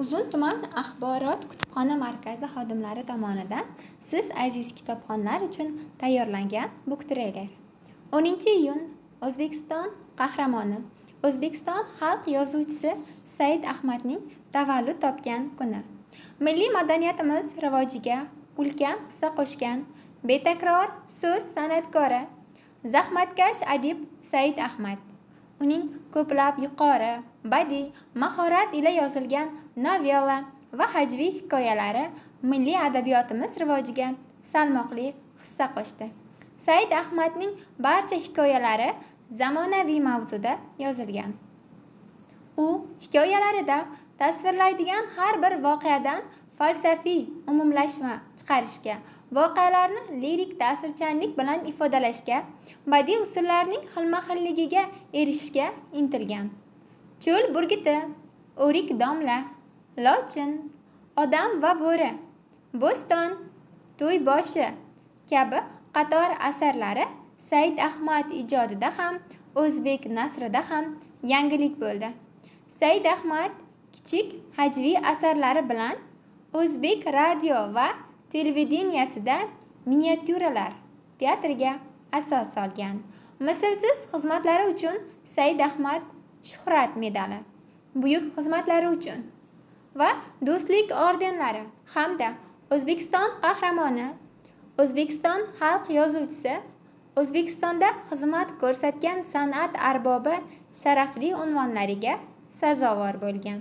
Uzun tuman axborot kutubxona markazi xodimlari tomonidan siz aziz kitobxonlar uchun tayyorlangan buktreyler. 10-iyun O'zbekiston qahramoni, O'zbekiston xalq yozuvchisi Said Ahmadning tavallud topgan kuni. Milliy madaniyatimiz rivojiga ulkan hissa qo'shgan betakror so'z san'atkori, zahmatkash adib Said Ahmad. Uning ko'plab yuqori badiiy mahorat ila yozilgan novella va hajviy hikoyalari milliy adabiyotimiz rivojiga salmoqli hissa qo'shdi. Said Ahmadning barcha hikoyalari zamonaviy mavzuda yozilgan. U hikoyalarida tasvirlaydigan har bir voqeadan falsafiy umumlashma chiqarishga, voqealarni lirik ta'sirchanlik bilan ifodalashga, badiiy usullarning xilma-xilligiga erishishga intilgan. Cho'l burguti, O'rik domla, Lochin, Odam va bo'ri, Bo'ston, To'y boshi kabi qator asarlari Said Ahmad ijodida ham, o'zbek nasrida ham yangilik bo'ldi. Said Ahmad kichik hajviy asarlari bilan o'zbek radio va televideniyasida miniatyuralar teatriga asos solgan. Mislsiz xizmatlari uchun Said Ahmad Shuhrat medali, buyuk xizmatlari uchun va Do'stlik ordenlari hamda O'zbekiston qahramoni, O'zbekiston xalq yozuvchisi, O'zbekistonda xizmat ko'rsatgan san'at arbobi sharafli unvonlariga sazovor bo'lgan.